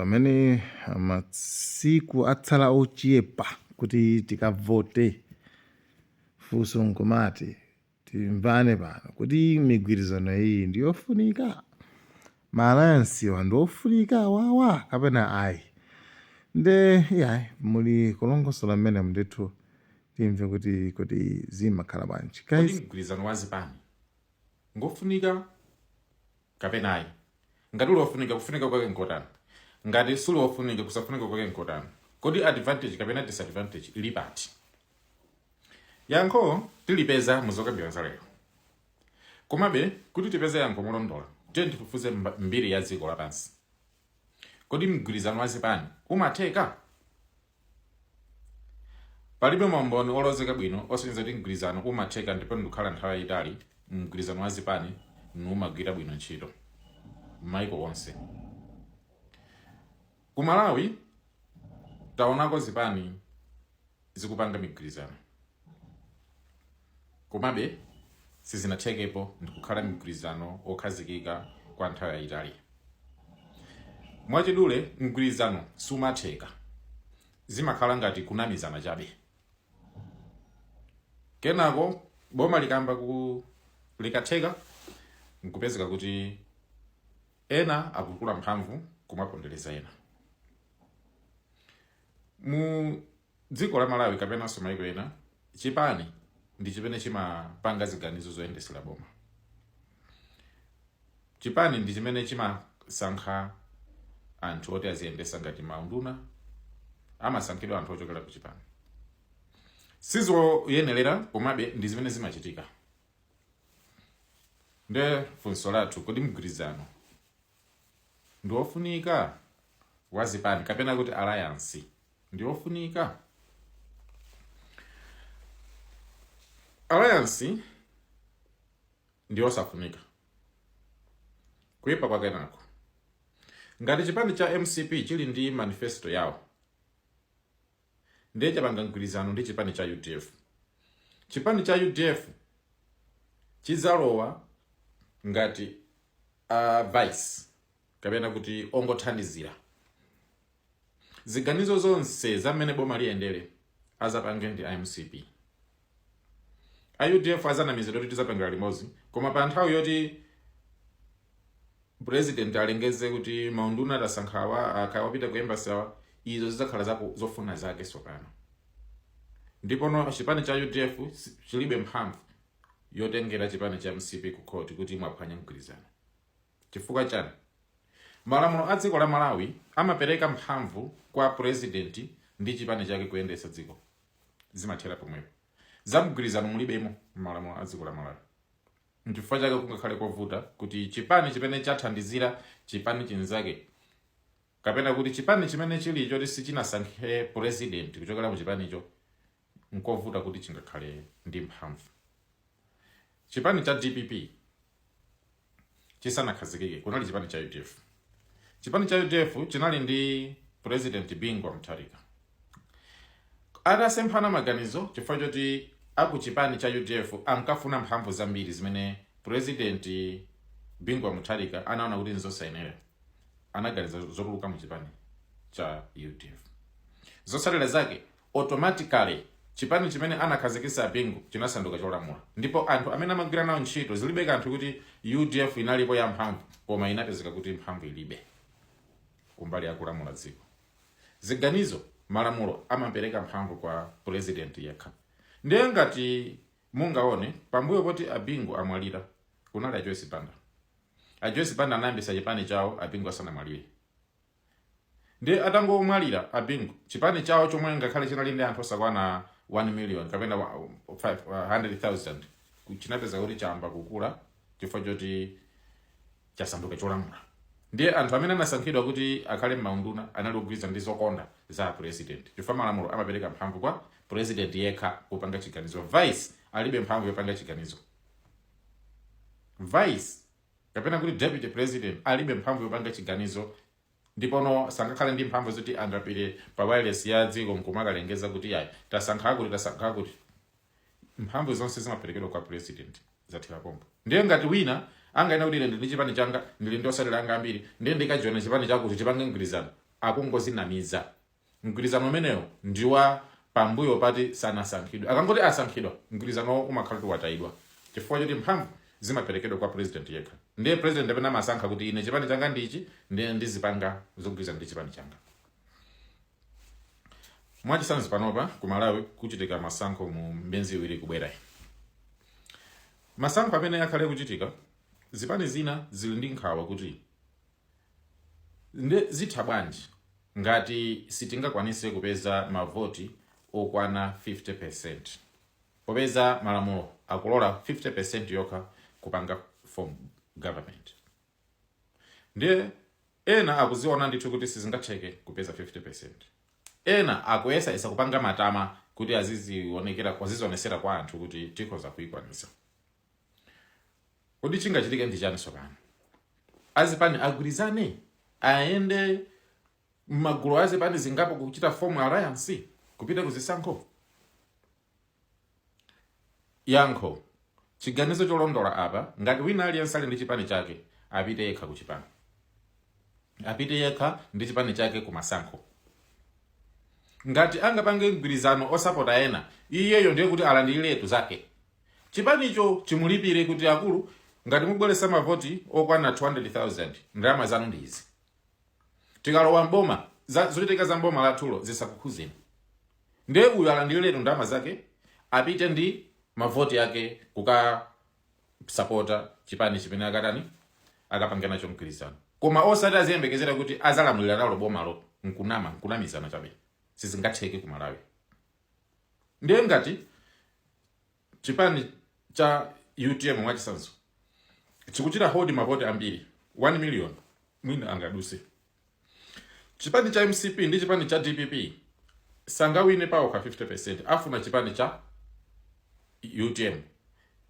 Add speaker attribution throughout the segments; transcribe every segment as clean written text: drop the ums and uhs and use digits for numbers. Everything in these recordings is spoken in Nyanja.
Speaker 1: Pamene masiku atsala ochepa kuti tikavote, funso nkumati timvane pano kuti migwirizano iyi ndiyofunika, ma alliance wa ndiofunika awawa kapena ayi? Nde iyayi, muli kulongosola mmene ndithu timve kuti zimakhala bwanji.
Speaker 2: Kodi
Speaker 1: Guys,
Speaker 2: mgwirizano wa zipani ngofunika kapena ayi? Ngati uli wofunika, kufunika kwake nkotani? Ngati suli wofunika, kusafunika kwake nkotani? Kodi advantage kapena disadvantage ili pati? Yankho tilipeza muzokambirana za lero. Komabe kuti tipeze yankho molondola, tiye tifufuze mbiri ya dziko lapansi. Kodi mgwirizano wa zipani umatheka? Palibe maumboni olozeka bwino osonyeza kuti mgwirizano umatheka ndipo ndikukhala nthawi yayitali. Mgwirizano wa zipani numagwira bwino ntchito m'maiko onse. Ku Malawi taonako zipani zikupanga migwirizano, komabe sizinathekepo ndikukhala mgwirizano okhazikika kwa nthawi yayitali. Mwachidule, mgwirizano sumatheka, zimakhala ngati kunamizana chabe. Kenako boma likamba ku likatheka, nkupezeka kuti ena akukula mphamvu kumapondereza ena. Mu dziko la Malawi kapenanso maiko ena, chipani ndi chimene chimapanga ziganizo zoyendesera boma. Chipani ndi chimene chimasankha anthu oti aziyendesa, ngati maunduna amasankhidwa anthu ochokera ku chipani. Sizoyenerera, komabe ndi zimene zimachitika. Nde funso lathu, kodi mgwirizano ndi ofunika wa zipani kapena kuti alliance ndi ofunika? Alliance ndi osafunika. Kuyipa kwake nako, ngati chipani cha MCP chili ndi manifesto yawo, ndiye chapanga mgwirizano ndi chipani cha UDF, chipani cha UDF chidzalowa ngati a vice kapena kuti ongothandizira. Ziganizo zonse za mmene boma liyendere azapange ndi MCP. A UDF azanamizidwa kuti tizapangira limodzi, koma pa nthawi yoti president alengeze kuti maunduna atasankhawa akawapita ku embassy awa, izo zidzakhala zako zofuna zake sopano. Ndipono chipani cha UDF chilibe mphamvu yotengera chipani cha MCP ku court kuti mwaphwanya mgwirizano. Chifukwa chani? Malamulo a dziko la Malawi amapereka mphamvu kwa president ndi chipani chake kuyendetsa dziko. Zimathera pomwepo. Za mgwirizano mulibemo m'malamulo a dziko la Malawi. Nchifukwa chake kungakhale kovuta kuti chipani chimene chathandizira chipani chinzake kapena kuti chipani chimene chili choti sichinasankhe president kuchokera mu chipanicho, nkovuta kuti chingakhale ndi mphamvu. Chipani cha DPP chisanakhazikike, kunali chipani cha UDF. Chipani cha UDF chinali ndi President Bingu Mutharika. Atasemphana maganizo chifukwa choti aku chipani cha UDF ankafuna mphamvu zambiri zimene President Bingu Mutharika anaona kuti nzosayenera, anaganiza zotuluka mu chipani cha UDF. Zotsatira zake, automatically chipani chimene anakhazikitsa Bingu chinasanduka cholamula, ndipo anthu amene amagwira nawo ntchito, zilibe kanthu kuti UDF inalipo ya mphamvu, koma inapezeka kuti mphamvu ilibe kumbali yakulamula dziko. Ziganizo, malamulo amapereka mphamvu kwa president yekha. Ndiye ngati mungaone, pambuyo poti Abingu amwalira, kunali a Joyce Banda. A Joyce Banda anayambisa chipani chawo Abingu asanamwalire. Ndiye atangomwalira Abingu, chipani chawo chomwe ngakhale chinali ndi anthu osakwana 1 million kapena 100,000 chinapeza kuti chayamba kukula chifukwa choti chasanduka cholamula. Ndiye anthu amene anasankhidwa kuti akhale m'maunduna anali ogwirizana ndi zokonda za president, chifukwa malamulo amapereka mphamvu kwa president yekha kupanga chiganizo. Vice alibe mphamvu yopanga chiganizo. Vice kapena kuti deputy president alibe mphamvu yopanga chiganizo, ndipono sangakhale ndi mphamvu zoti angapite pa wireless ya dziko nkumakalengeza kuti yayi, tasankha kuti, tasankha kuti. Mphamvu zonse zimaperekedwa kwa president, zathera pompo. Ndiye ngati wina angaena kuti ine ndili ndi chipani changa, ndili ndi otsatira anga ambiri, ndiye ndikajoina chipani chakuti tipange mgwirizano. Akungozinamiza. Mgwirizano umenewo ndiwa pambuyo pati sanasankhidwe. Akangoti asankhidwa, mgwirizano umakhala kuti watayidwa, chifukwa choti mphamvu zimaperekedwa kwa president yekha. Ndiye president amene amasankha kuti ine chipani changa ndichi, ndiye ndizipanga zogwirizana ndi chipani changa. Mwachitsanzo, panopa ku Malawi kuchitika masankho mu miyezi 2 kubwerayi. Masankho amene akhale kuchitika, zipani zina zili ndi nkhawa kuti nde zitha bwanji ngati sitingakwanise kupeza mavoti okwana 50%, popeza malamulo akulola 50% yokha kupanga form government. Ndiye ena akuziona ndithu kuti sizingatheke kupeza 50%. Ena akuyesayesa kupanga matama kuti azizionekera, azizionesera kwa anthu kuti tikhoza kuyikwanisa. Kodi chingachitike ndi chani tsopano? Azipani agwirizane, ayende m'magulu azipani zingapo kuchita form alliance kupita kuzisankho? Yankho, chiganizo cholondola apa, ngati wina aliyense ali ndi chipani chake, apite yekha ku chipani, apite yekha ndi chipani chake ku masankho. Ngati angapange mgwirizano osapota ena, iyeyo ndiye kuti alandiretu zake, chipanicho chimulipire kuti akulu, ngati mubweresa mavoti okwana 200,000, ndalama zanu ndi izi. Tikalowa mboma, zochitika za mboma lathulo zisakukhuzeni. Ndiye uyu alandiretu ndalama zake, apite ndi mavoti ake kukasapota chipani chimene akatani, akapange nacho mgwirizano, koma osati aziyembekezera kuti azalamulira nalo bomalo. Nkunama, nkunamizana chabe, sizingatheke ku Malawi. Ndiye ngati chipani cha UTM, mwachitsanzo, chikuchita hold mavoti ambiri, 1 million mwina angaduse, chipani cha MCP ndi chipani cha DPP sangawine pawokha 50%. Afuna chipani cha UTM,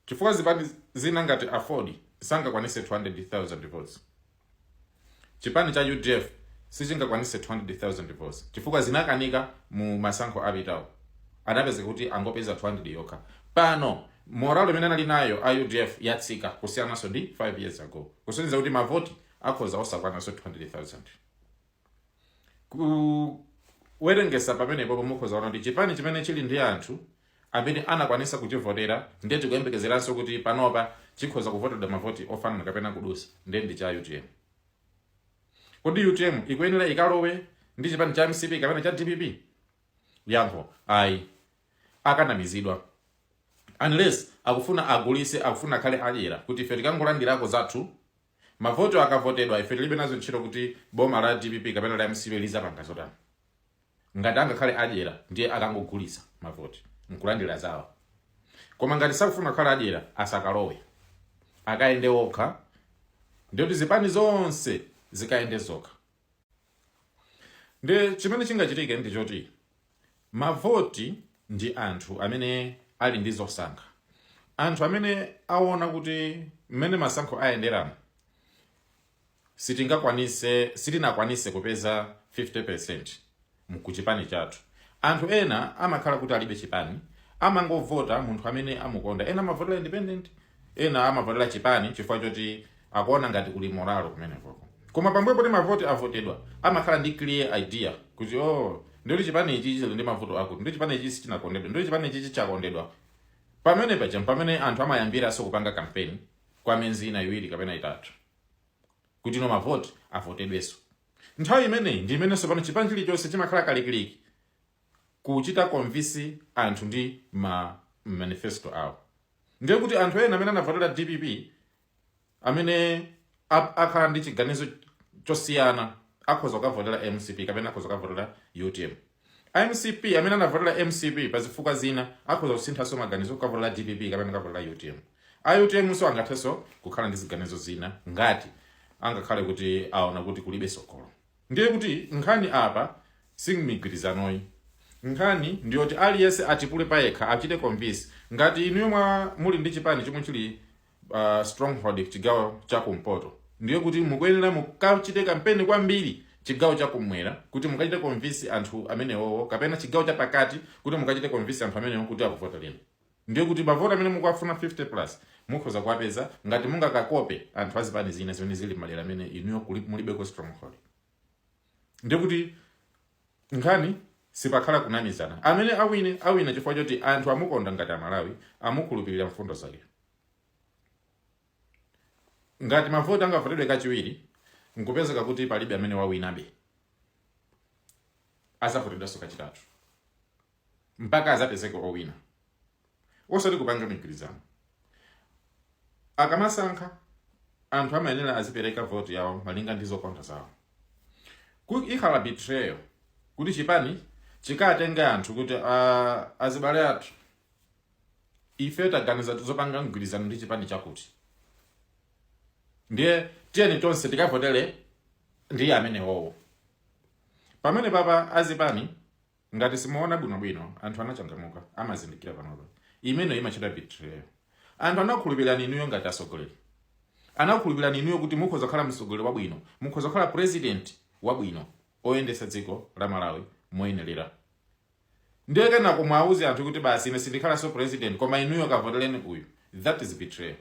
Speaker 2: chifukwa zipani zina ngati AFORD sangakwanise 200,000 votes. Chipani cha UDF sichingakwanise 200,000 votes, chifukwa zinakanika mu masankho apitawo, anapeza kuti angopeza 200 yokha. Pano morale imene anali nayo a UDF yatsika kusiyananso ndi 5 years ago, kusonyeza kuti mavoti akhoza osakwananso 200,000. Kuwerengesa pamenepo, mukhoza kuona kuti chipani chimene chili ndi anthu amene anakwanisa kuchivotera, ndiye tikuyembekezeranso kuti panopa chikhoza kuvotedwa mavoti ofanana kapena kudusa, ndiye ndi cha UTM. Kodi UTM ikuyenera ikalowe ndi chipani cha MCP kapena cha DPP? Yankho, ayi, akanamizidwa, unless akufuna agulise, akufuna akhale adyera kuti ife tikangolandirako zathu, mavoto akavotedwa ife tilibe nazo ntchito kuti boma la DPP kapena la MCP lizapanga zotani. Ngati angakhale adyera, ndiye akangogulisa mavoti nkulandira zawo. Koma ngati sakufuna kukhala adyera, asakalowe, akayende okha. Ndiyoti zipani zonse zikayende zokha. Ndi chimene chingachitike ndi choti mavoti ndi anthu amene ali ndi zosankha. Anthu amene aona kuti mmene masankho ayenderamo sitingakwanise, sitinakwanise kupeza 50% mkuchipani chathu. Anthu ena amakhala kuti alibe chipani, amangovota munthu amene amukonda. Ena amavotera independent, ena amavotera chipani chifukwa choti akuona ngati kuli morale kumenekoko. Koma pambuyo poti mavoti avotedwa, amakhala ndi clear idea kuti, oh, ndikuti chipani ichi chili ndi mavuto akuti, ndi chipani ichi sichinakondedwa, ndi chipani ichi chakondedwa. Pamene paja pamene anthu amayambiranso kupanga campaign kwa miyezi ina 2 kapena 3 kuti no, mavoti avotedwenso. Nthawi imeneyi ndi imenenso pano chipani chilichonse chimakhala kalikiliki kuchita convince anthu ndi ma manifesto awo. Ndiye kuti anthu ena amene anavotera DPP, amene akhala ndi chiganizo chosiyana, akhoza kukavotera MCP kapena akhoza kukavotera UTM. MCP, amene anavotera MCP pa zifukwa zina, akhoza kusinthanso maganizo kukavotera DPP kapena kukavotera UTM. A UTM so angathenso kukhala ndi ziganizo zina ngati angakhale kuti aona kuti kulibe sogolo. Ndiye kuti nkhani apa simigwirizanoyi, nkhani ndiyoti aliyense atipule payekha, achite convince. Ngati inuyo mwa muli ndi chipani chomwe chili stronghold chigawo chakumpoto, ndiye kuti mukuyenera mukachite kampeni kwambiri chigawo chakumwera kuti mukachite convince anthu amenewowo, kapena chigawo chapakati kuti mukachite convince anthu amenewo kuti akuvotereni. Ndiye kuti mavoti amene mukuwafuna, 50 plus, mukhoza kuwapeza ngati mungakakope anthu azipani zina zimene zili madera amene inuyo mulibeko stronghold. Ndikuti nkhani sipakhala kunamizana. Amene awine, awina chifukwa choti anthu amukonda ngati Amalawi, amukhulupirira mfundo zake. Ngati mavoti angavotedwe kachiwiri nkupezeka kuti palibe amene wawinabe, azavotedwanso kachitatu mpaka azapezeke owina, osati kupanga migwirizano. Akamasankha, anthu amayenera azipereka voti yawo malinga ndi zokonda zawo. Ikhala betrayal kuti chipani chikatenge anthu kuti, "Azibale athu, ife taganiza zopanga mgwirizano ndi chipani chakuti, ndiye tiyeni tonse tikavotere ndiye amenewowo." Pamene papa azipani, ngati simuona bwinobwino, anthu anachangamuka, amazindikira panopa. Imene imachita betrayal. Anthu anakhulupirani inuyo ngati atsogoleri, anakhulupirani inuyo kuti mukhoza kukhala mtsogoleri wabwino, mukhoza kukhala president wabwino oyendetsa dziko la Malawi moyenerera. Ndiye kenako mwauze anthu kuti, "Basi, ine sindikhalanso president, koma inuyo kavotereni uyu." That is betrayal,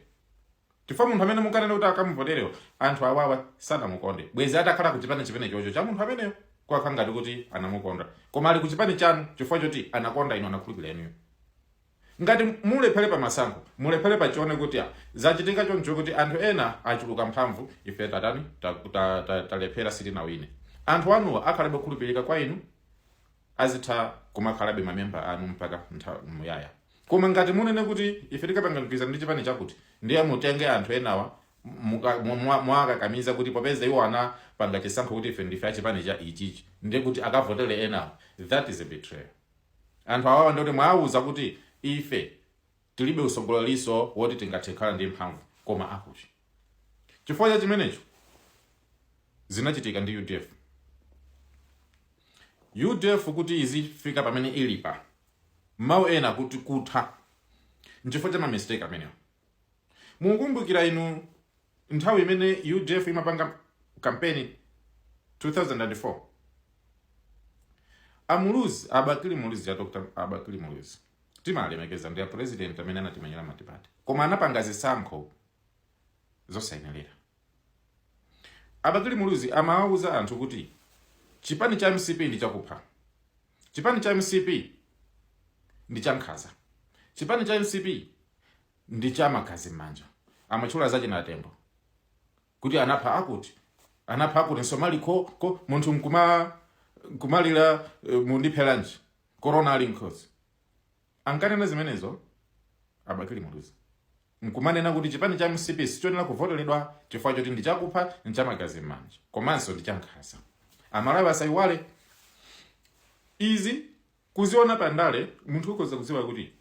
Speaker 2: chifukwa munthu amene mukanena kuti akamuvoterewo, anthu awawa sanamukonde. Bwezi atakhala ku chipani chimene chocho cha munthu ameneyo, kwakhala ngati kuti anamukonda, koma ali ku chipani chanu chifukwa choti anakonda inu, anakhulupirira inuyo. Ngati mulephere pa masankho, mulephere pachione kuti zachitika choncho kuti anthu ena achuluka mphamvu, ife tatani, talephera, sitinawine, anthu anuwa akhalabe okhulupirika kwa inu, azitha kumakhalabe mamemba anu mpaka nthawi muyaya. Koma ngati munene kuti ife tikapanga mgwirizano ndi chipani chakuti, ndiye mutenge anthu enawa mwakakamiza kuti popeza iwo anapanga chisankho kuti ife ndife achipani cha ichichi, ndiye kuti akavotere enawa, that is a betrayal. Anthu awawa ndikuti mwawuza kuti ife tilibe usogoleriso woti tingathe kukhala ndi mphamvu, koma akuti chifukwa cha chimenecho. Zinachitika ndi UDF. UDF kuti izifika pamene ilipa, mawu ena kuti kutha, nchifukwa cha mamistake amenewo. Mukumbukira inu nthawi imene UDF imapanga kampeni 2004, Amuluzi, Abakili Muluzi, ya Dr Abakili Muluzi, timalemekeza, ndi a president amene anatimenyera multiparty, koma anapanga zisankho zosayenerera. Abakili Muluzi amawauza anthu kuti chipani cha MCP ndi chakupha, chipani cha MCP ndi chankhanza, chipani cha MCP ndi cha magazi m'manja. Amatchula za Chinatembo kuti anapha akuti, anapha akuti, nsomali ko munthu nkuma nkumalira, "Mundipheranji?" Corona ali nkhozi. Ankanena zimenezo Abakili Muluzi, nkumanena kuti chipani cha MCP sichoyenera kuvoteredwa chifukwa choti ndi chakupha, nchamagazi m'manja, komanso ndi chankhanza. Amalawi asayiwale izi. Kuziona pandale, munthu ukhoza kudziwa kuti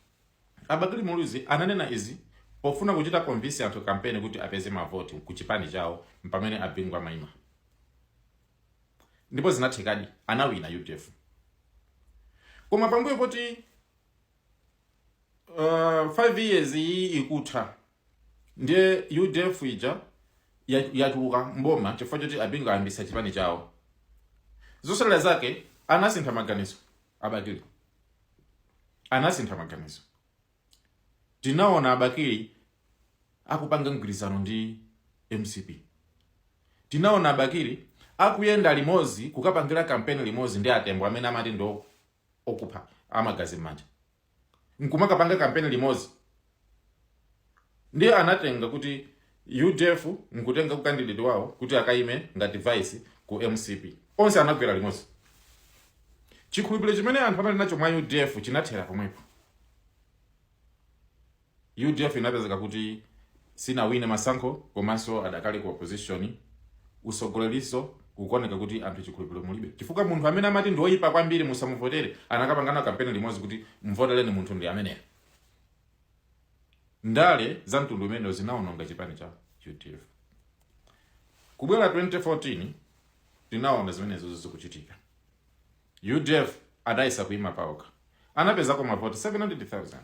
Speaker 2: Abakili Muluzi ananena izi pofuna kuchita convince anthu kampeni kuti apeze mavoti ku chipani chawo pamene Abingu amayima, ndipo zinathekadi, anawina UDF. Koma pambuyo poti 5 years iyi ikutha, ndiye UDF ija yatuluka mboma chifukwa choti Abingu ayambisa chipani chawo. Zosalera zake, anasintha maganizo. Abakili anasintha maganizo. Tinaona Abakili akupanga mgwirizano ndi MCP. Tinaona Abakili akuyenda limodzi kukapangira kampeni limodzi ndi Atembo amene amati ndi okupha, amagazi m'manja, nkumakapanga kampeni limodzi. Ndiye anatenga kuti UDF nkutenga ku candidate wawo kuti akayime ngati vice ku MCP. Onse anagwera limodzi. Chikhulupiriro chimene anthu anali nacho mwa UDF chinathera pomwepo. UDF inapezeka kuti sinawine masankho, komanso adakali ku opposition. Usogoleriso ukuoneka kuti anthu chikhulupiriro mulibe, chifukwa munthu amene amati ndi oyipa kwambiri, musamuvotere, anakapangana kampeni limodzi kuti mvotereni munthu ndi ameneyo. Ndale za mtundu umenewo zinawononga chipani cha UDF. Kubwera 2014, tinaona zimenezo zikuchitika. UDF adayesa kuima paokha, anapezako mavoti 700,000,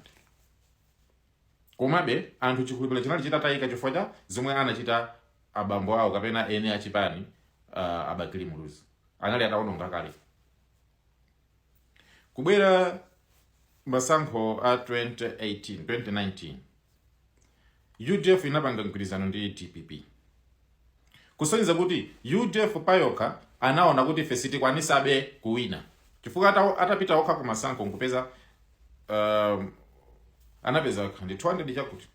Speaker 2: komabe anthu chikhulupiriro chinali chitatayika chifukwa cha zomwe anachita abambo awo kapena ene achipani, Abakili Muluzi anali atawononga kale. Kubwera masankho a 2018, 2019, UDF inapanga mgwirizano ndi DPP, kusonyeza kuti UDF payokha Anaona kuti ife sitikwanisabe kuwina chifukwa atapita okha kumasankho nkupeza anapeza ndi 200 chakuti.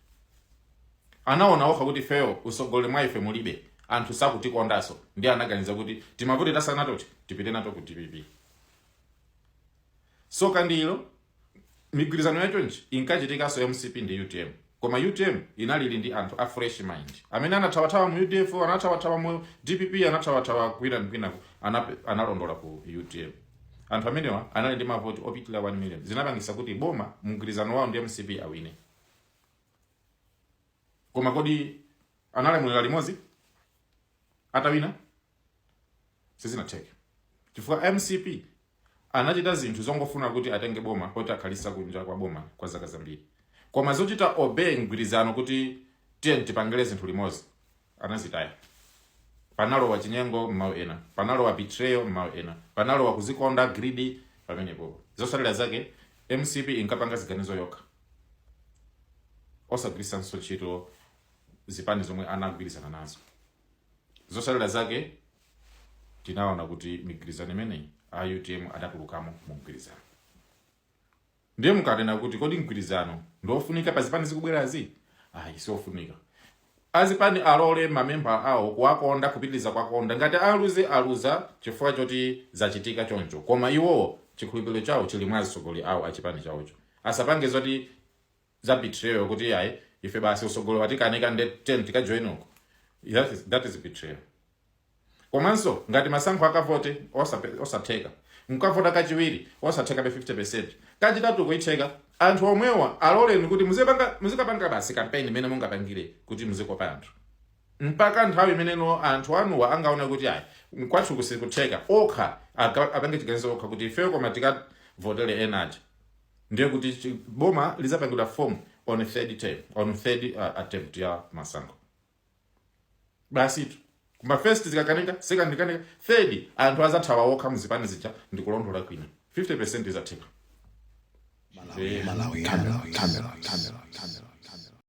Speaker 2: Anaona okha kuti ifeyo usogolere mwa ife mulibe, anthu sakutikondanso, ndi anaganiza kuti timavoti tasanatoti tipite nato ku DPP. So kandilo migwirizano yachonchi inkachitikanso MCP ndi UTM, koma UTM inalili ndi anthu a fresh mind amene anathawathawa mu UDF, anathawathawa mu DPP, anathawathawa kwina ndi kwinako, analondola ku UTM. Anthu amenewa anali ndi mavoti opitilira 1 million. Zinapangisa kuti boma mgwirizano wawo ndi MCP awine. Koma kodi analamulira limodzi atawina? Sizinatheke, chifukwa MCP anachita zinthu zongofuna kuti atenge boma poti akhalisa kunja kwa boma kwa zaka zambiri, koma zochita obey mgwirizano kuti tiye tipangire zinthu limodzi anazitaya. Panalowa chinyengo m'mawu ena, panalowa betrayal m'mawu ena, panalowa kuzikonda, greedy pamenepo. Zosalira zake, MCP inkapanga ziganizo yokha osagwiritsanso ntchito zipani zomwe anagwirizana nazo. Zosalira zake, tinaona kuti migwirizano imeneyi a UTM adatulukamo mu mgwirizano. Ndiye mukanena kuti kodi mgwirizano ndofunika pa zipani zikubwerazi? Ayi, siofunika. Azipani alole mamemba awo kuwakonda, kupitiliza kuwakonda. Ngati aluze, aluza chifukwa choti zachitika choncho, koma iwowo chikhulupiriro chawo chili mwa atsogoleri awo achipani chawocho. Asapange zoti za betrayal kuti ayi, ife basi usogolo watikanika, nde ten tikajoin uko. That is betrayal. Komanso ngati masankho akavote osatheka, mkavota kachiwiri osatheka pe 50, kachitatu kuitheka, anthu omwewa aloleni kuti muzikapanga basi campaign imene mungapangire kuti muzikopa anthu mpaka nthawi imeneno anthu anuwa angaone kuti ayi, kwathu kusikutheka, okha apange chiganizo okha kuti ifeyo koma tikavotere enaja. Ndiye kuti boma lizapangidwa form on third term, on third attempt ya masankho basitu. Kuma first zikakanika, second ikanika, third anthu azathawa okha muzipani zija ndikulondola kwina, 50% izatheka.
Speaker 1: Malawi, Camera, camera, camera, camera.